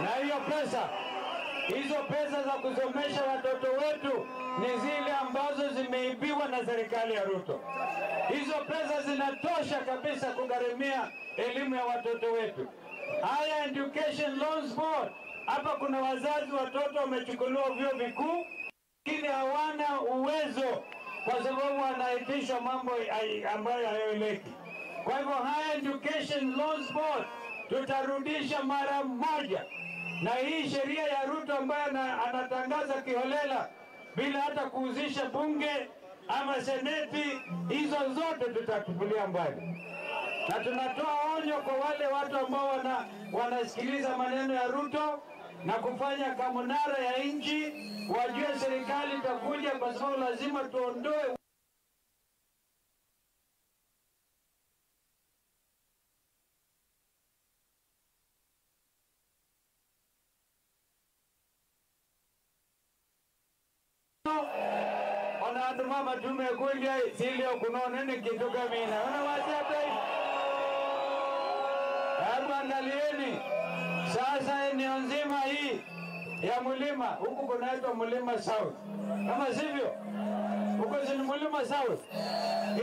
Na hiyo pesa, hizo pesa za kusomesha watoto wetu ni zile ambazo zimeibiwa na serikali ya Ruto. Hizo pesa zinatosha kabisa kugharimia elimu ya watoto wetu. Higher Education Loans Board, hapa kuna wazazi watoto wamechukuliwa vyuo vikuu lakini hawana uwezo kwa sababu wanaitishwa mambo ambayo hayaeleweki. Kwa hivyo Higher Education Loans Board tutarudisha mara moja. Na hii sheria ya Ruto ambayo anatangaza kiholela bila hata kuhusisha bunge ama seneti, hizo zote tutatupilia mbali. Na tunatoa onyo kwa wale watu ambao wanasikiliza maneno ya Ruto na kufanya kamunara ya nchi, wajue serikali itakuja, kwa sababu lazima tuondoe ona mama tumekuja silio kunonene kitu kamina. Ona wachata. Hebu angalieni sasa eneo nzima hii ya mlima, huku kunaitwa Mlima South. Kama sivyo? Huko si Mlima South.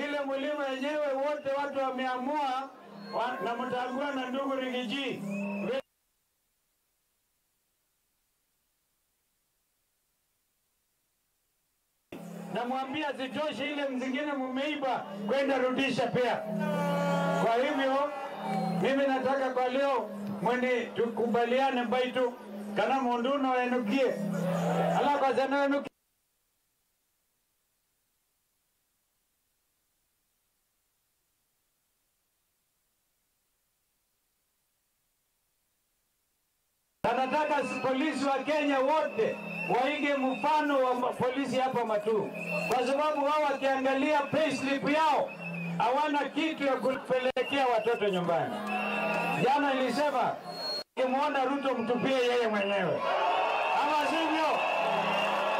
Ile mlima yenyewe wote watu wameamua, na mtaambiwa na ndugu Rigiji. Namwambia zitoshe ile mzingine mumeiba kwenda rudisha pia. Kwa hivyo mimi nataka kwa leo mwenye tukubaliane mbaitu kana munduno enukie. Ala kwa zeno enukie. Nataka polisi wa Kenya wote waige mfano wa polisi hapa Matuu, kwa sababu wao wakiangalia payslip yao hawana kitu ya kupelekea watoto nyumbani. Jana nilisema ukimuona Ruto mtupie yeye mwenyewe, ama sivyo?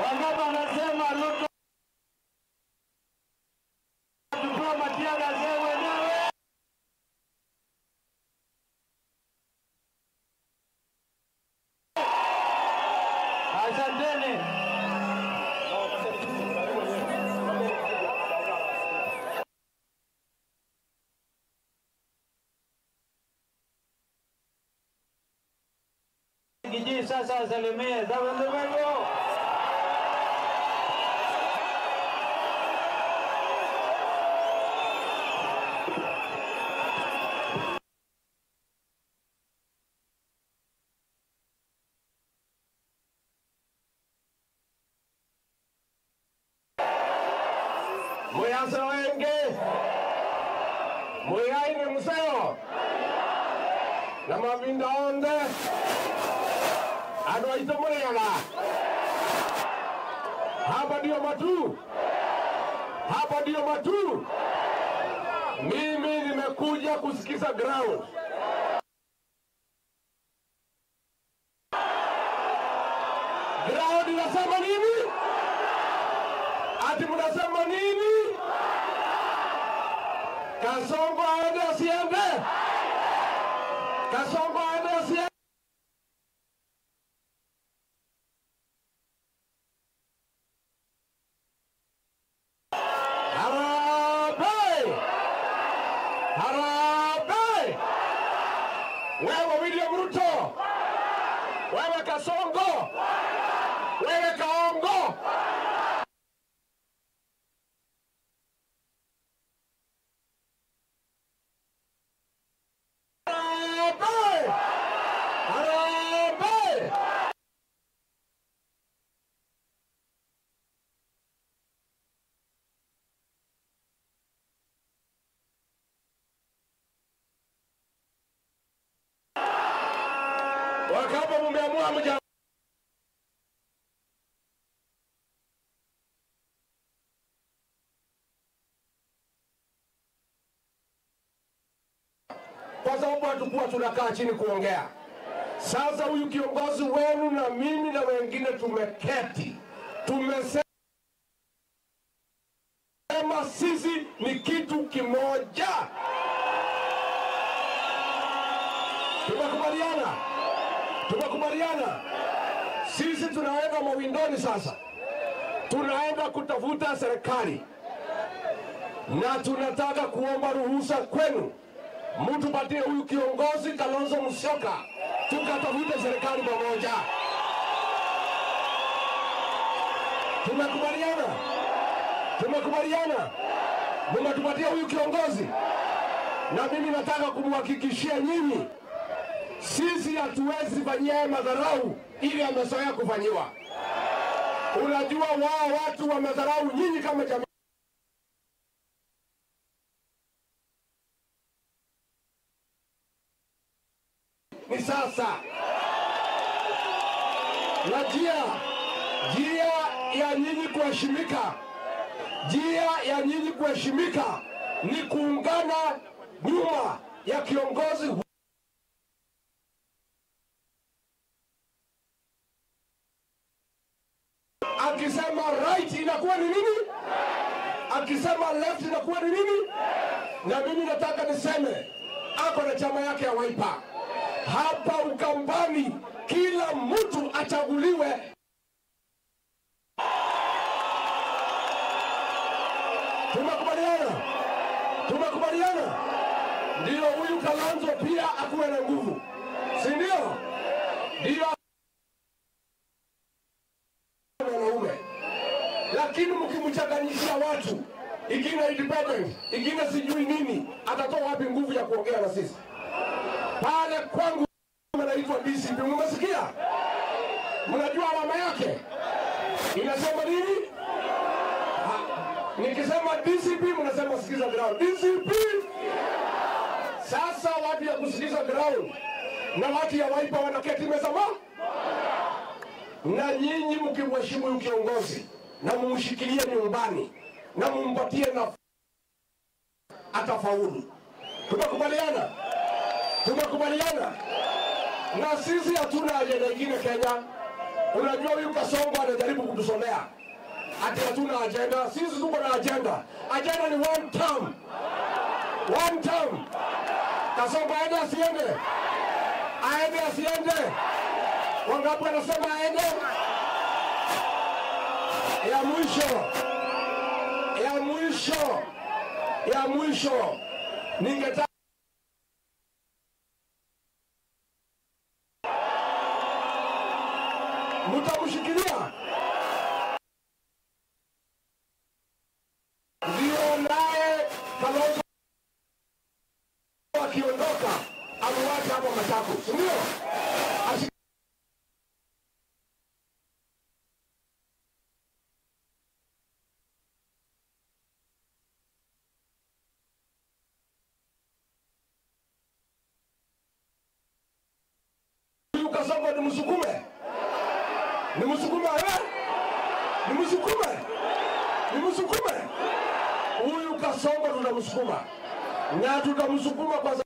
Wangapi wanasema Ruto tupie matiaga yeye mwenyewe? Asanteni. Kijiji sasa asalimie. Zawendewego. Muyasa wenge muyaine museo na mavinda onde andu aitu muriaga hapa ndio Matuu, hapa ndio Matuu. Mimi nimekuja kusikiza ground. Ground inasema nini? Ati mnasema nini? Kasongo aende asiende? Kasongo aende asiende? Harambee! Harambee! Wewe William Ruto, wewe Kasongo, wewe Kaongo. Harambee! Wakati mmeamua mja kwa sababu hatukuwa tunakaa chini kuongea. Sasa huyu kiongozi wenu na mimi na wengine tumeketi, tumesema sisi ni kitu kimoja. Tumekubaliana. Tumekubaliana. Sisi tunaenda mawindoni sasa. Tunaenda kutafuta serikali. Na tunataka kuomba ruhusa kwenu. Mtupatie huyu kiongozi Kalonzo Musyoka, tukatafute serikali pamoja. Tumekubaliana? Tumekubaliana? Mnatupatia huyu kiongozi. Na mimi nataka kumhakikishia nyinyi, sisi hatuwezi fanyia madharau ili amezoea kufanyiwa. Unajua wao watu wamedharau nyinyi kama jamii. Ni sasa. Na njia ya nyinyi kuheshimika, njia ya nyinyi kuheshimika ni kuungana nyuma ya kiongozi akisema right inakuwa ni nini? Akisema left inakuwa ni nini? Na mimi nataka niseme ako na chama yake ya Wiper. Hapa Ukambani kila mtu achaguliwe. Tumekubaliana? Tumekubaliana? Ndio huyu Kalonzo pia akuwe na nguvu, si ndio? Ndio mwanaume. Lakini mkimchanganyishia watu, ingine independent, ingine sijui nini, atatoa wapi nguvu ya kuongea na sisi? Pale kwangu naitwa DCP, mmesikia? Mnajua alama yake inasema nini? Nikisema DCP mnasema sikiza ground. DCP. Sasa watu ya kusikiza ground na watu ya Wiper wanaketi meza moja. Na nyinyi mkimheshimu kiongozi na mumshikilie nyumbani na mumpatie na atafaulu. Tumekubaliana? Tumekubaliana? Na sisi hatuna ajenda nyingine Kenya. Unajua huyu Kasongo anajaribu kutusomea ati hatuna agenda. Sisi tuko na agenda. Agenda ni one term. One term. Kasongo aende asiende? Aende asiende? Wangapi wanasema aende? Ya mwisho. Ya mwisho. Ya mwisho. Ningetaka mtamshikilia. Ndio naye Kalonzo akiondoka amuache hapo Machakos, ndio? Kasongo ni msukume. Ni msukume eh? Ni msukume. Ni msukume. Huyu Kasongo tunamsukuma. Na tutamsukuma kwa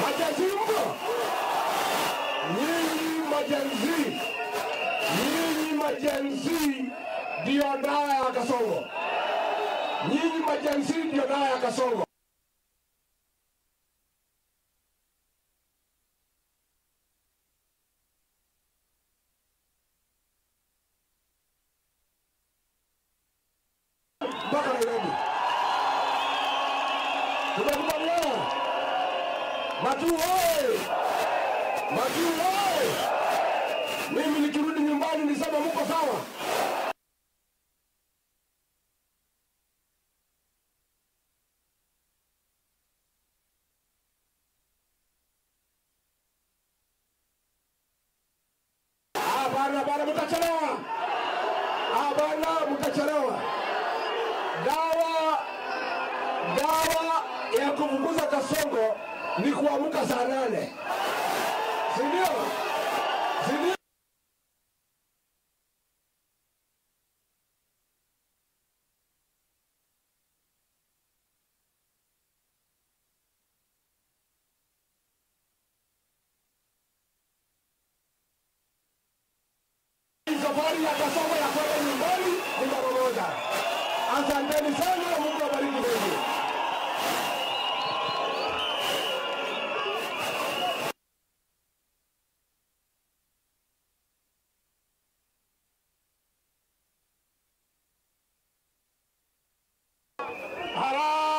majenzi mko. Nyinyi majenzi. Nyinyi majenzi ndio dawa ya Kasongo. Nyinyi majenzi ndio dawa ya Kasongo. Mpaka Nairobi. Tumekubaliana. Matuu oye! Matuu oye! Mimi nikirudi nyumbani nisema mko sawa. Hapana, hapana, mtachelewa. Hapana, mtachelewa. Dawa ya kufukuza Kasongo ni kuamka saa 8. Si ndio? Si ndio? Safari ya Kasongo ya kwenda nyumbani ni mara moja. Asanteni sana, Mungu awabariki wengi.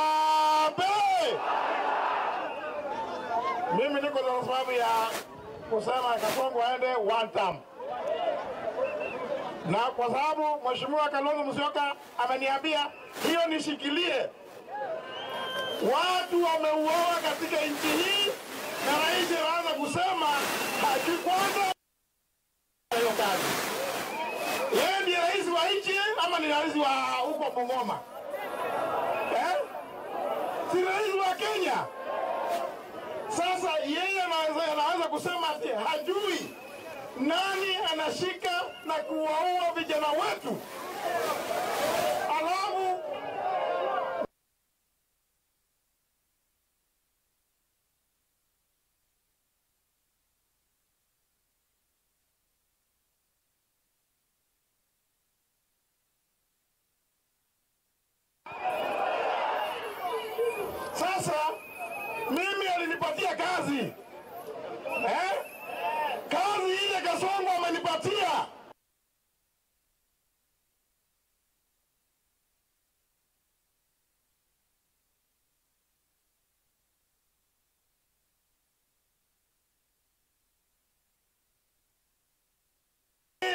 Harambee! Mimi niko na sababu ya kusema Kasongo aende one term. Na kwa sababu Mheshimiwa Kalonzo Musyoka ameniambia hiyo nishikilie. Watu wameuawa katika nchi hii na rais anaanza kusema hajui kwanza hiyo kazi. Yeye ndiye rais wa nchi ama ni rais wa huko Bungoma? Si rais wa Kenya. Sasa yeye anaweza kusema ati hajui nani anashika na kuwaua vijana wetu. Alafu sasa mimi alinipatia kazi. Kazi ile Kasongo amenipatia.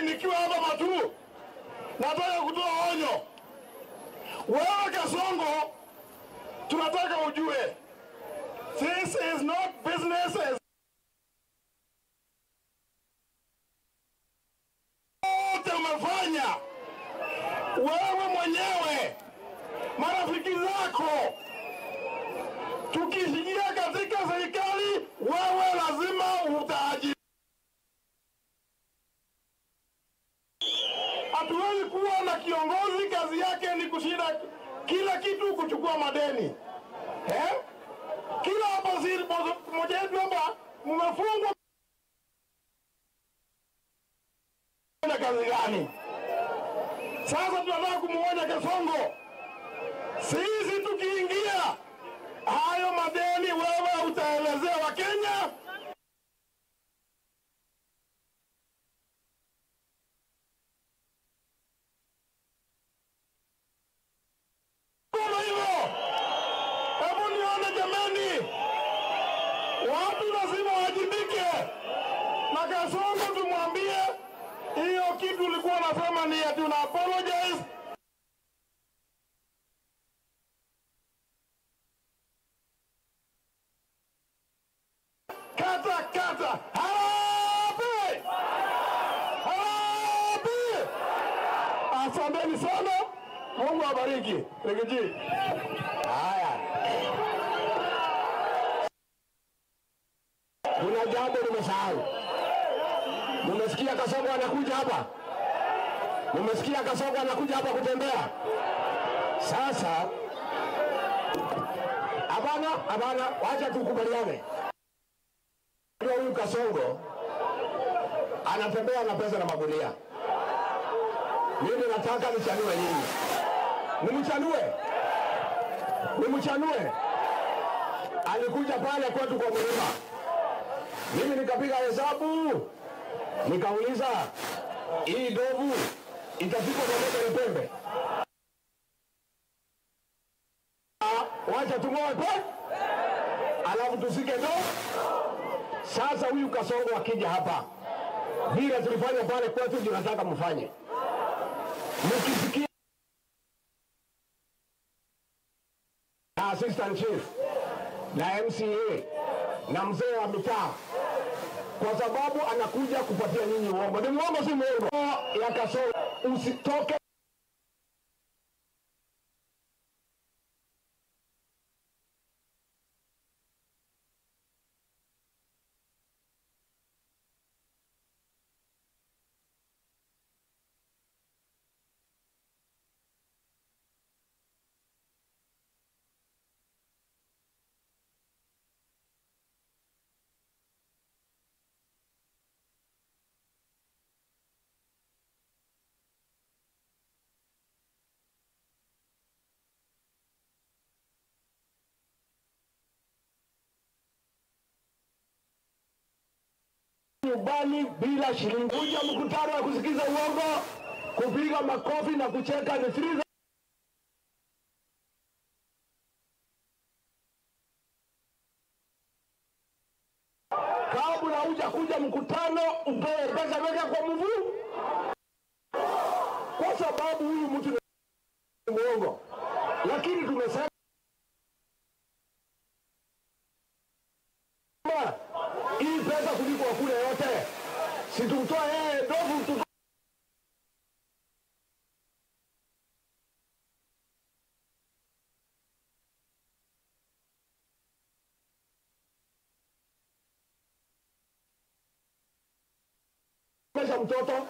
Nikiwa hapa Matuu, nataka kutoa onyo. Wewe Kasongo, tunataka ujue, this is not business as wote umefanya wewe mwenyewe, marafiki zako. Tukishikia katika serikali, wewe lazima utaajiri. Hatuwezi kuwa na kiongozi kazi yake ni kushinda kila kitu, kuchukua madeni. Kila hapa mmoja wetu hapa mmefungwa na kazi gani? Sasa tunataka kumuonya Kasongo. Sisi tukiingia hayo madeni, wewe utaelezea Wakenya. Hebu nione jamani, watu lazima wajibike. Na Kasongo tumwambie hiyo kitu ulikuwa unasema ni ati una apologize. Kata kata. Harambee! Harambee! Asanteni sana. Mungu awabariki. Rigiji. Haya. Kuna jambo nimesahau. Mmesikia Kasongo anakuja hapa? Mmesikia Kasongo anakuja hapa kutembea? Sasa hapana, wacha tukubaliane. Huyu Kasongo anatembea na pesa na magunia. Mimi nataka nichanue nyinyi. Nimchanue. Nimchanue. Alikuja pale kwetu kwa mlima. Mimi nikapiga hesabu. Nikauliza hii ndovu itafika kwa moto ya pembe. Wacha tungoe pe. Alafu tusike ndovu. Sasa huyu Kasongo akija hapa, vile tulifanya pale kwetu ndio nataka mfanye. Mkisikia assistant chief na MCA na mzee wa mitaa, kwa sababu anakuja kupatia nyinyi uongo. Ni muongo si muongo? Ya Kasongo usitoke. nyumbani bila shilingi. Kuja mkutano wa kusikiza uongo, kupiga makofi na kucheka ni 3. Kabla hujakuja mkutano upewe pesa, weka kwa mvu, kwa sababu huyu mtu ni muongo. Lakini tumesema hii pesa kuliko kule yote, si tumtoe yeye ndovu. Mtoto,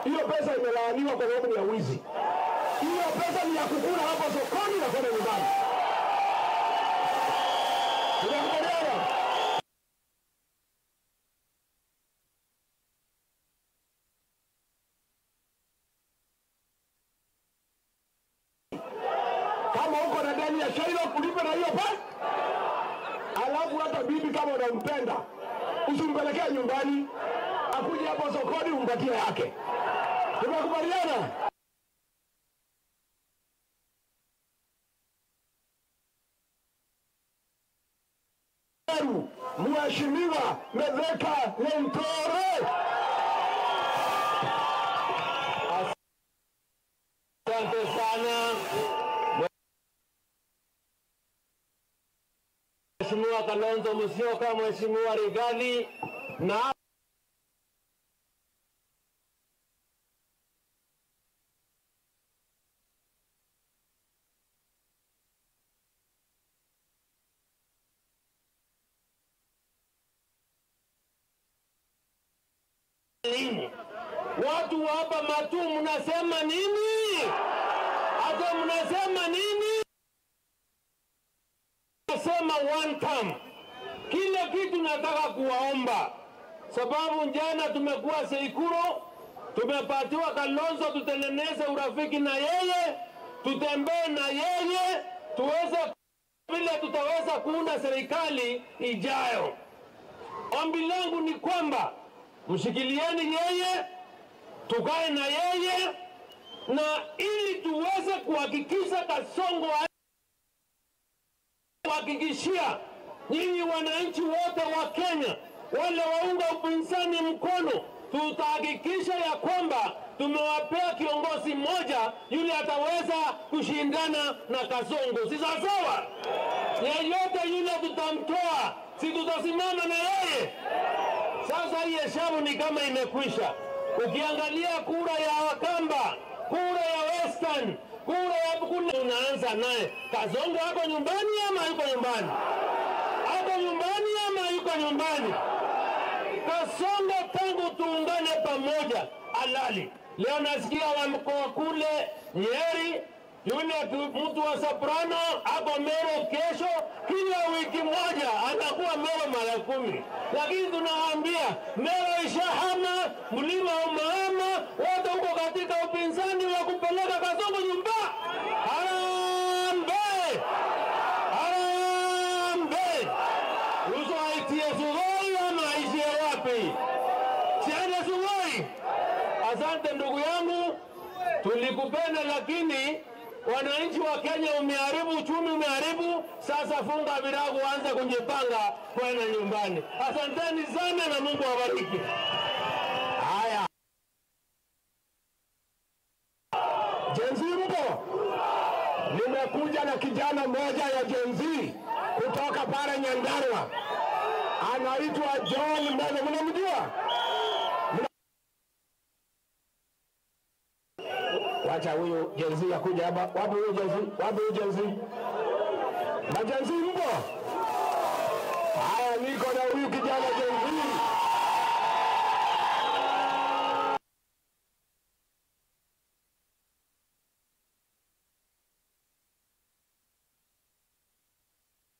hiyo pesa imelaaniwa kwa sababu ni ya wizi. Hiyo pesa ni ya kukula hapa sokoni na kwenda nyumbani. Tunakubaliana? Kama uko na deni ya Shailo, kulipe na hiyo pesa. Alafu hata bibi kama unampenda, usimpelekee nyumbani. Akuje hapo sokoni umpatie yake. Tunakubaliana? Mheshimiwa Mithika Linturi. Asante sana Mheshimiwa Kalonzo Musyoka, Mheshimiwa Rigathi na watu wa hapa Matu, mnasema nini? Hata mnasema nini? Nasema one term. Kile kitu nataka kuwaomba, sababu jana tumekuwa Seikuro, tumepatiwa Kalonzo, tutengeneze urafiki na yeye, tutembee na yeye, tuweze vile tutaweza kuunda serikali ijayo. Ombi langu ni kwamba mshikilieni yeye, tukae na yeye, na ili tuweze kuhakikisha Kasongo, kuhakikishia nyinyi wananchi wote wa Kenya wale waunga upinzani mkono, tutahakikisha ya kwamba tumewapea kiongozi mmoja yule ataweza kushindana na Kasongo. Si sawa? Yeyote yule tutamtoa, si tutasimama na yeye? Sasa hii hesabu ni kama imekwisha. Ukiangalia kura ya Wakamba, kura ya Western, kura ya kule, unaanza naye. Kasongo ako nyumbani ama yuko nyumbani? Ako nyumbani ama yuko nyumbani? Kasongo tangu tuungane pamoja alali. Leo nasikia wa mkoa kule Nyeri, yule mtu wa Soprano ako Meru kesho, kila wiki moja anakuwa Meru mara 10. Lakini tunawaambia Meru ishahama, mlima umehama, wote huko katika upinzani wa kupeleka Kasongo nyumba. Harambee! Harambee! Uso aitie Sugoi ama aishie wapi? Siende Sugoi. Asante ndugu yangu, tulikupenda lakini wananchi wa Kenya umeharibu uchumi, umeharibu. Sasa funga virago, anza kujipanga kwenda nyumbani. Asanteni sana na Mungu awabariki. Haya. Gen Z mpo? Nimekuja na kijana mmoja ya Gen Z kutoka pale Nyandarua. Anaitwa John Mbele. Mnamjua? Wacha huyu Gen Z akuja hapa. Wapi huyu Gen Z? Wapi huyu Gen Z? Magen Z mpo? Haya, niko na huyu kijana Gen Z.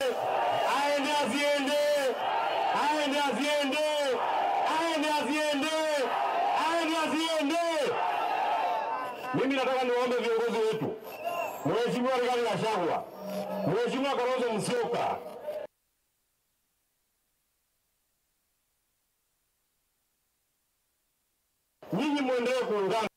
Aende asiende, aende asiende, aende asiende, aende asiende. Mimi nataka niwaombe viongozi wetu, Mheshimiwa Rigathi Gachagua, Mheshimiwa Kalonzo Musyoka, Nyinyi muendelee kuungana.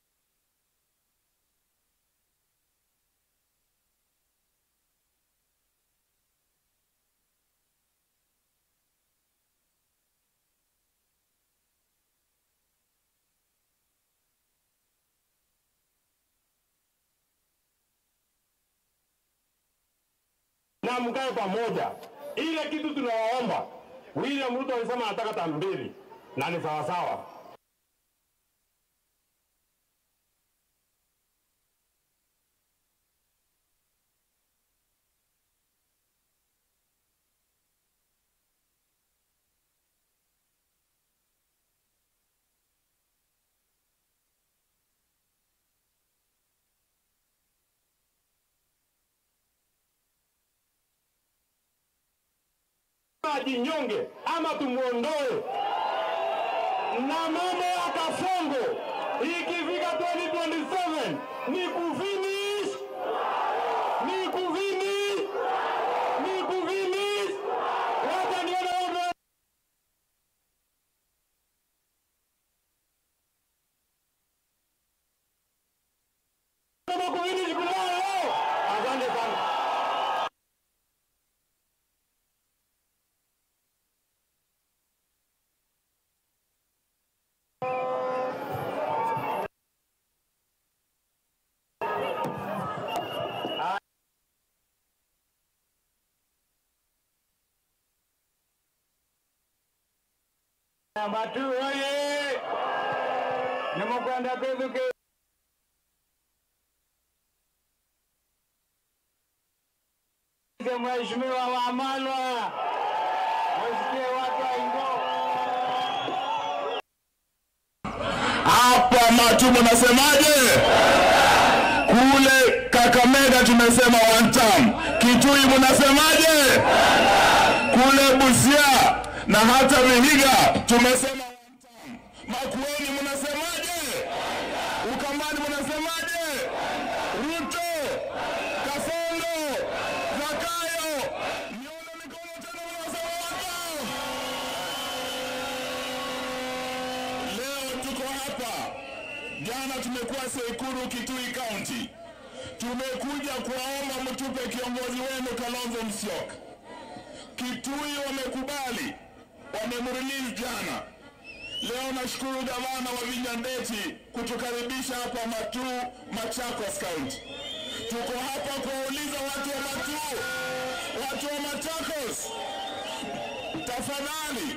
Na mkae pamoja. Ile kitu tunawaomba, William Ruto alisema anataka term 2 na ni sawa sawa. Ajinyonge ama tumuondoe. Na mambo ya Kasongo ikifika 2027 ni kufinish, ni kufinish, ni kufinish. Wacha nione wewe. Kama kufinish kulala leo. Asante sana. Matu oye! Nimekwenda kwethuke Mheshimiwa Wamalwa, wasikie watu wa Ingo. Hapa Matu mnasemaje? Kule Kakamega tumesema one term. Kitui mnasemaje? Kule Busia na hata Vihiga tumesema one term. Makueni mnasemaje? Ukambani mnasemaje? Ruto, Kasongo, Zakayo, nione mikono tena mnasema one term. Leo tuko hapa. Jana tumekuwa Sekuru, Kitui County. Tumekuja kuwaomba mtupe kiongozi wenu Kalonzo Musyoka. Kitui wamekubali, wamemrelease jana. Leo nashukuru gavana wa Vinyandeti kutukaribisha hapa Matu, Machakos County. Tuko hapa kuwauliza watu wa Matu, watu wa Machakos, tafadhali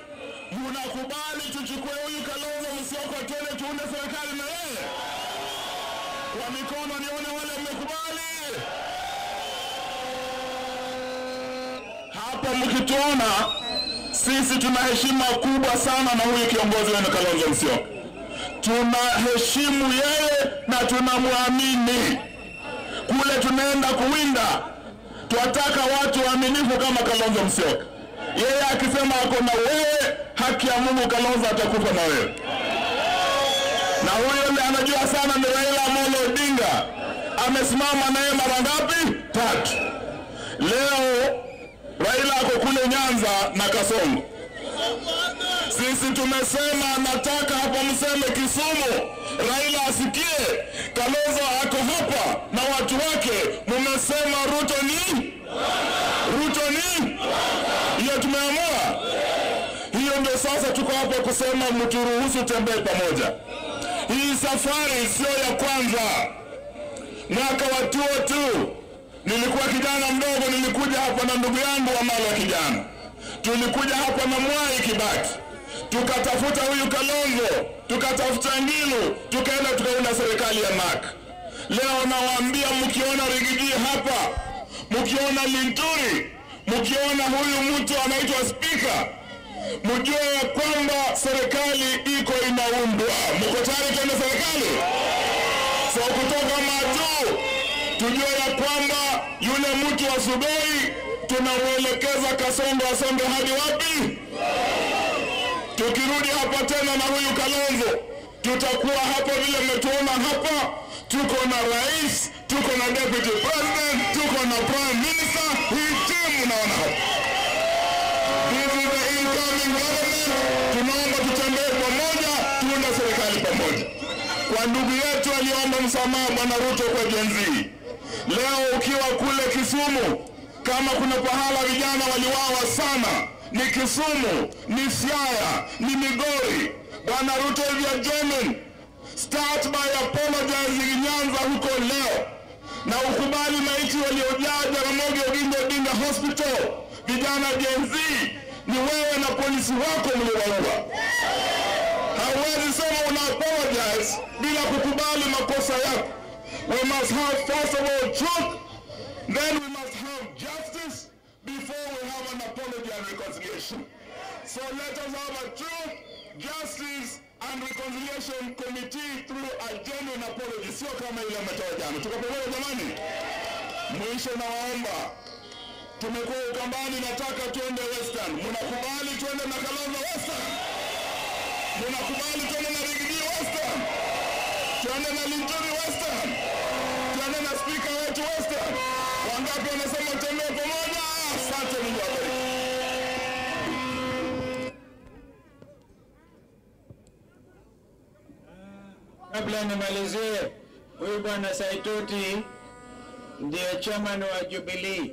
mnakubali tuchukue huyu Kalonzo Musyoka twende tuunde serikali na yeye? Kwa mikono nione wale mmekubali. Hapa mkituona sisi tuna heshima kubwa sana na huyu kiongozi wenu Kalonzo Musyoka. Tunaheshimu yeye na tunamwamini. Kule tunaenda kuwinda, twataka watu waaminifu kama Kalonzo Musyoka. Yeye akisema ako na wewe, haki ya Mungu Kalonzo atakufa na wewe. Na huyo ndiye anajua sana ni Raila Amolo Odinga. Amesimama naye mara ngapi? 3. Leo Raila ako kule Nyanza na Kasongo. Sisi tumesema nataka hapa mseme Kisumu, Raila asikie. Kalonzo ako hapa na watu wake. Mumesema Ruto ni? Ruto ni? Hiyo tumeamua. Hiyo ndio sasa tuko hapa kusema mturuhusu tembee pamoja. Hii safari sio ya kwanza. Mwaka wa 2002 nilikuwa kijana mdogo, nilikuja hapa na ndugu yangu Wamalwa kijana. Tulikuja hapa na Mwai Kibaki. Tukatafuta huyu Kalonzo, tukatafuta Ngilu, tukaenda tukaunda serikali ya MAC. Leo nawaambia mkiona Rigiji hapa, mkiona Linturi, mkiona huyu mtu anaitwa speaker, mjue ya kwamba serikali iko inaundwa. Mko tayari tuende serikali? So kutoka Matu tujue ya kwamba yule mtu wa Sugoi tunamwelekeza Kasongo asonge hadi wapi? Tukirudi hapa tena na huyu Kalonzo, tutakuwa hapa vile mmetuona hapa. Tuko na rais, tuko na deputy president, tuko na prime minister. Hii timu unaona hapa. This is the incoming government. Tunaomba tutembee pamoja, tuunde serikali pamoja. Kwa ndugu yetu aliomba msamaha Bwana Ruto kwa Gen Z. Leo ukiwa kule Kisumu, kama kuna pahala vijana waliwawa sana ni Kisumu, ni Siaya, ni Migori. Bwana Ruto, if you are genuine, start by apologizing Nyanza huko leo, na ukubali maiti waliojaa Jaramogi Oginga Odinga Hospital, vijana Gen Z, ni wewe na polisi wako mliwaua. Hauwezi sema una apologize bila kukubali makosa yako. We must have first of all truth, then we must have justice before we have an apology and reconciliation. So let us have a truth, justice and reconciliation committee through a genuine apology, sio kama ile mmetoa jana. Tuko pamoja jamani? Mwisho nawaomba, tumekuwa Ukambani, nataka tuende Western. Mnakubali tuende na Kalonzo Western? Mnakubali tuende na Rigidi Western? Tuende na Linturi Western? Tuende na speaker wetu Western? Wangapi wanasema tembea pamoja? Asante, Mungu awabariki. Kabla nimalizie, huyu bwana Saitoti ndiye chairman wa Jubilee.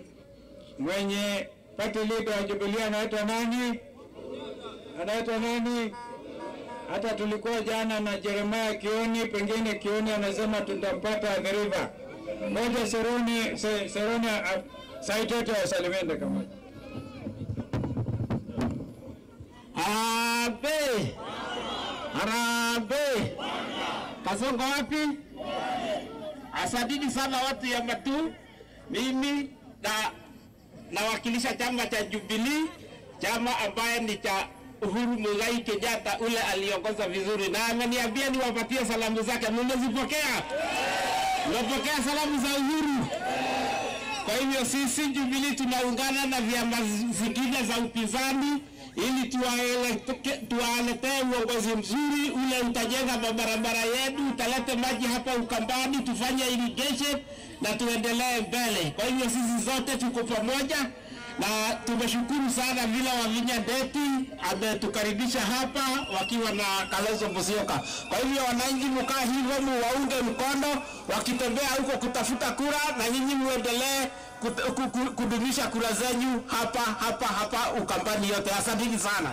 Mwenye party leader wa Jubilee anaitwa nani? Anaitwa nani? Hata tulikuwa jana na Jeremiah Kioni, pengine Kioni anasema tutampata Athi River. Ngoja Seroni, Seroni Saitoti asalimie dakika moja. Harambee! Harambee! Kasongo wapi? Asanteni sana watu ya Matuu. Mimi nawakilisha chama cha Jubilee, chama ambaye ni cha Uhuru Muigai Kenyatta, ule aliongoza vizuri, na ameniambia niwapatie salamu zake. Mmezipokea? Mmepokea salamu za Uhuru? Kwa hivyo sisi Jubilee tunaungana na vyama zingine za upinzani ili tuwaletee uongozi mzuri ule utajenga mabarabara yetu, utalete maji hapa Ukambani, tufanye irrigation na tuendelee mbele. Kwa hivyo sisi zote tuko pamoja na tumeshukuru sana vile Wavinya Ndeti ametukaribisha hapa wakiwa na Kalonzo Musyoka. Kwa hivyo wananchi, mkaa hivyo, muwaunge mkono wakitembea huko kutafuta kura, na nyinyi muendelee kudumisha kura zenyu hapa hapa hapa Ukambani yote. Asanteni sana.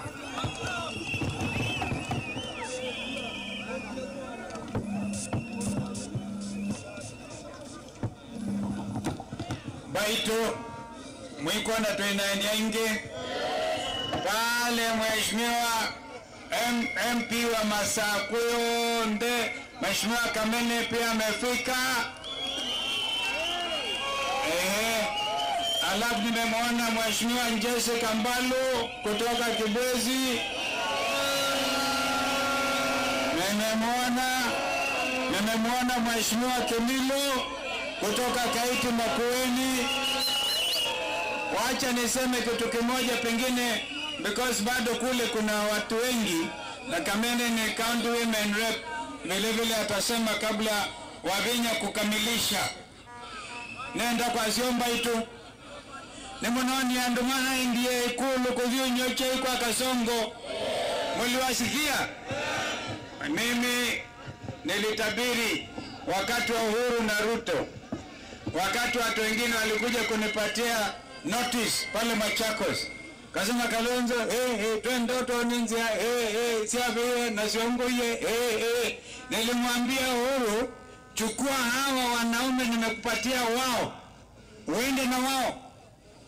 Baitu mwikona tuinaenia ingi pale, Mheshimiwa MP wa Masakuyo nde Mheshimiwa Kamene pia amefika. Alafu nimemwona Mheshimiwa Njese Kambalu kutoka Kibwezi. Nimemwona Mheshimiwa Kimilo kutoka Kaiti Makueni. Wacha niseme kitu kimoja pengine, because bado kule kuna watu wengi, na Kamene ni county women rep, vile vile atasema kabla Wavinya kukamilisha. Nenda kwa siomba itu nimunoni andumana indiye ikulu kuvyunyoche kwa Kasongo. Mliwasikia? Mimi nilitabiri wakati wa Uhuru na Ruto, wakati watu wengine walikuja kunipatia notice pale Machakos, kasema Kalonzo, twende toninzia, siaviye na siongoye, Nilimwambia Uhuru, chukua hawa wanaume nimekupatia wao, uende na wao,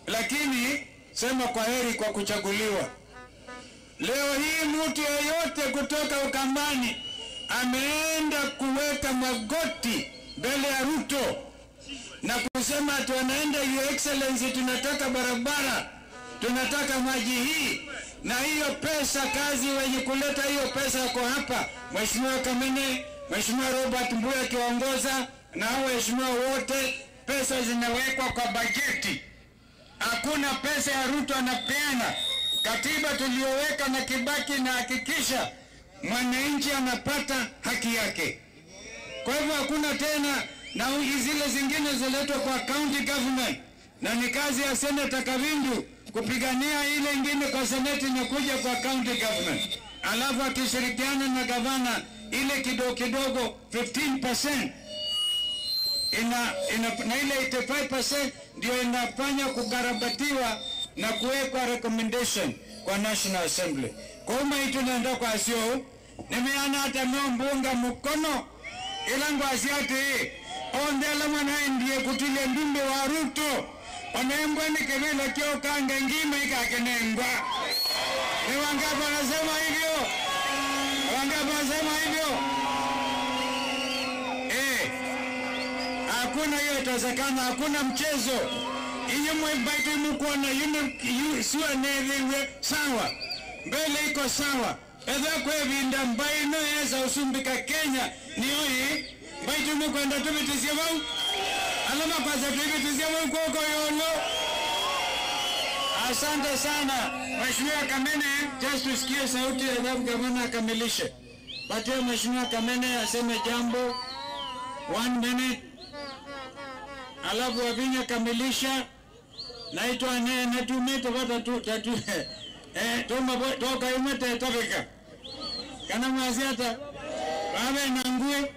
lakini sema kwa heri kwa kuchaguliwa. Leo hii mtu yeyote kutoka Ukambani ameenda kuweka magoti mbele ya Ruto na kusema tunaenda Your Excellency, tunataka barabara, tunataka maji hii na hiyo pesa. Kazi wenye kuleta hiyo pesa wako hapa, Mheshimiwa Kamene, Mheshimiwa Robert Mbuya akiongoza na hao waheshimiwa wote. Pesa zinawekwa kwa bajeti, hakuna pesa ya Ruto anapeana. Katiba tuliyoweka na Kibaki inahakikisha mwananchi anapata haki yake. Kwa hivyo hakuna tena, na zile zingine ziletwa kwa county government, na ni kazi ya Senator Kavindu kupigania ile ingine kwa seneti na kuja kwa county government, alafu akishirikiana na gavana Ile kidogo kidogo 15% na ile 85% ndio inafanya kukarabatiwa na kuwekwa recommendation kwa National Assembly. Kwa hiyo tunaenda kwa sio nimeana hata mbunga mkono ila ngwasiati ondela mwana ndiye kutile ndumbe wa Ruto onembwa ni kebela kio kanga ngima ikakenengwa. Ni wangapi wanasema hivyo? Wangapi wanasema hivyo? Hakuna hiyo itawezekana, hakuna mchezo. Inyo mwembaitu mkuona yunu siwa neviwe sawa. Mbele iko sawa. Edha kwe vinda mbaino yeza usumbika Kenya ni oi. Mbaitu mkuenda tubitisia wau. Alama kwa tubitisia wau kwa yolo. Asante sana Mheshimiwa Kamene, just tusikie sauti ya Gavana akamilishe. Patia Mheshimiwa Kamene aseme jambo 1 minute. Alafu Wavinya kamilisha. Naitwa ne tumete wata tu tatu toma toka imete tafika. Kana mwaziata babe na ngue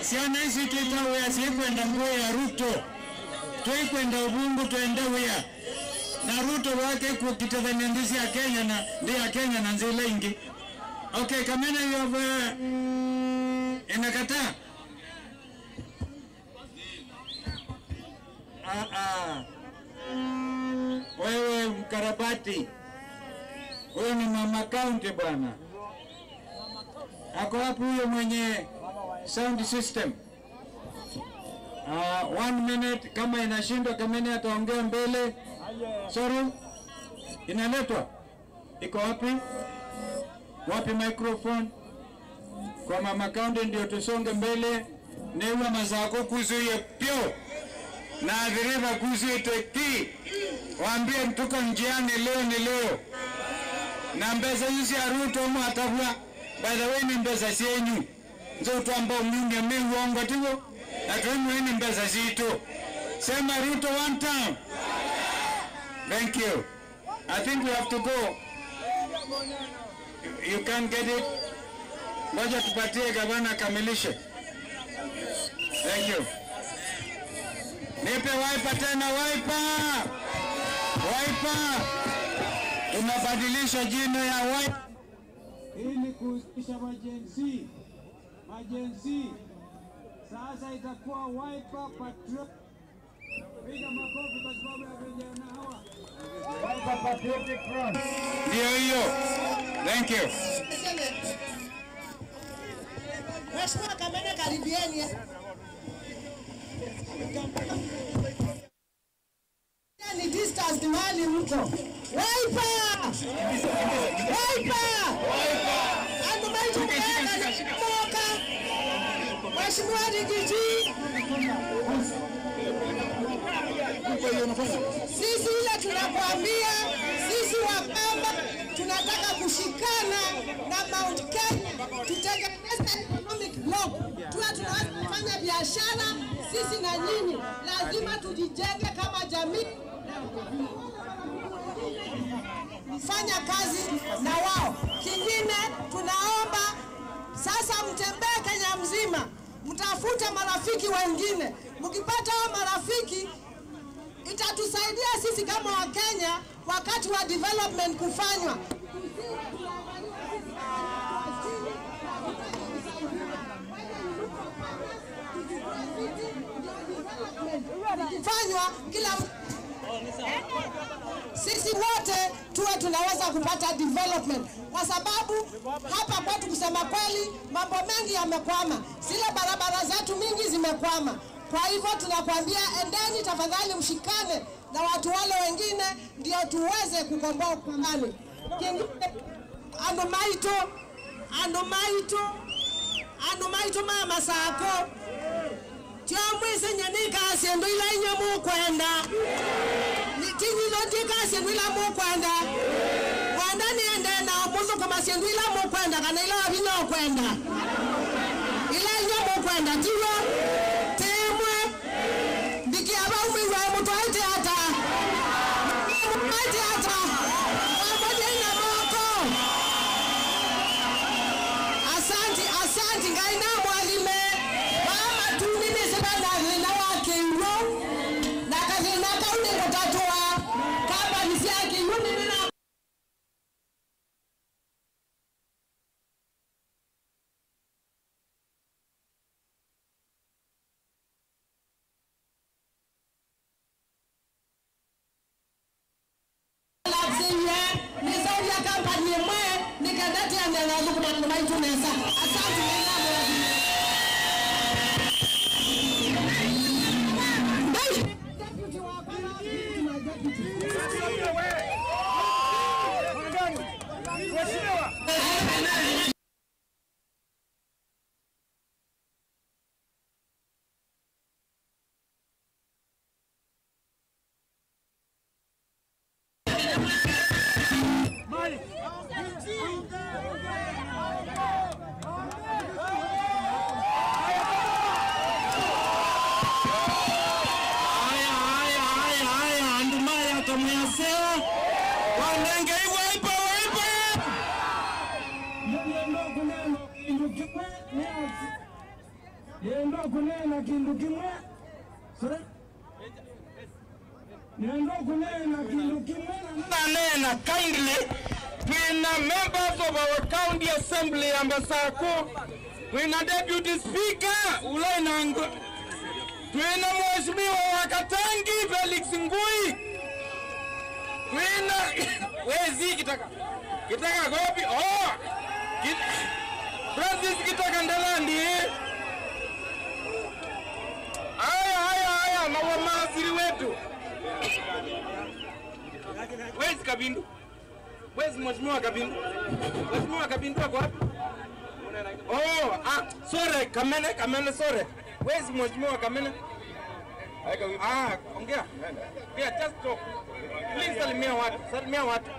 siana isi tuitawe asikwenda ngue ya Ruto. Tuikwenda Ubungu tuende wea. Na Ruto wake kukitazamia ndizi ya Kenya na ndi ya Kenya na nzile ingi. Okay, Kamene you have inakataa. Wewe mkarabati, wewe ni mama county bwana. Ako wapi huyo mwenye sound system? 1 minute, kama inashindwa Kamene ataongea mbele. Sorry, inaletwa. Iko wapi? Wapi microphone? Kwa mama county ndio tusonge mbele. Newa mazako kuzuie pio. Na adhiriva kuzuie teki. Waambie mtuko njiani leo ni leo. Na mbeza hizi ya Ruto mwatabwa. By the way ni mbeza sienyu. Nzo tuamba umyunge mi uongo tiwo. Na tuimu ni mbeza situ. Sema Ruto one time. Thank you. I think we have to go. You can't get it. Ngoja tupatie gavana kamilishe. Thank you. Nipe Wiper tena, Wiper. Wiper. Tunabadilisha jina ya Wiper ili kuhusisha majenzi. Majenzi. Sasa itakuwa Wiper Patriotic. Piga makofi kwa sababu ya vijana hawa. Wiper Patriotic Front. Ndio hiyo. Thank you. Mheshimiwa Kamene, karibieni. Ni distance mahali mko. Wiper! Wiper! Andumaitu moka. Mheshimiwa Rigiji. Sisi ile tunakuambia, sisi Wakamba tunataka kushikana na Mount Kenya, tutengeneze economic block. Tuwe tunaweza kufanya biashara sisi na nyinyi. Lazima tujijenge kama jamii. Fanya kazi na wao. Kingine tunaomba sasa mtembee Kenya mzima, mtafute marafiki wengine. Mkipata hao marafiki itatusaidia sisi kama Wakenya wakati wa development kufanywa. Fanywa kila sisi wote tuwe tunaweza kupata development, kwa sababu hapa kwetu kusema kweli mambo mengi yamekwama, zile barabara zetu mingi zimekwama. Kwa hivyo tunakwambia endeni tafadhali mshikane na watu wale wengine ndio tuweze kukomboa Ukambani. Andu maito mama sako. Tiamwise nyanika asiendu ila inyo mukwenda. Tinyi lotika asiendu ila mukwenda. Wanda niende na omuzu kama asiendu ila mukwenda kana ila wabina okwenda. Ila inyo mukwenda tiyo. Timwe. Ndiki aba umiwe mutuaite hata. Mutuaite hata. Wamoja ina moko. Asanti, asanti. Nikendati ande na thukuma maitu nesa. Asante na Deputy wa my deputy. Nena kindly twina members of our county assembly Ambasako, twina deputy speaker Ulainango, twina mheshimiwa wa Katangi Felix Ngui, twina wezi kitaka kitaka gopi oh Francis Kitaka Ndalandi. Haya haya haya na wamaasiri wetu. Where's Kabindu? Where's Mheshimiwa Kabindu? Mheshimiwa Kabindu ako wapi? Oh, ah, sorry, Kamene, Kamene, sorry. Where's Mheshimiwa Kamene? Ah, ongea. Yeah, just talk. Please salimia watu, salimia watu.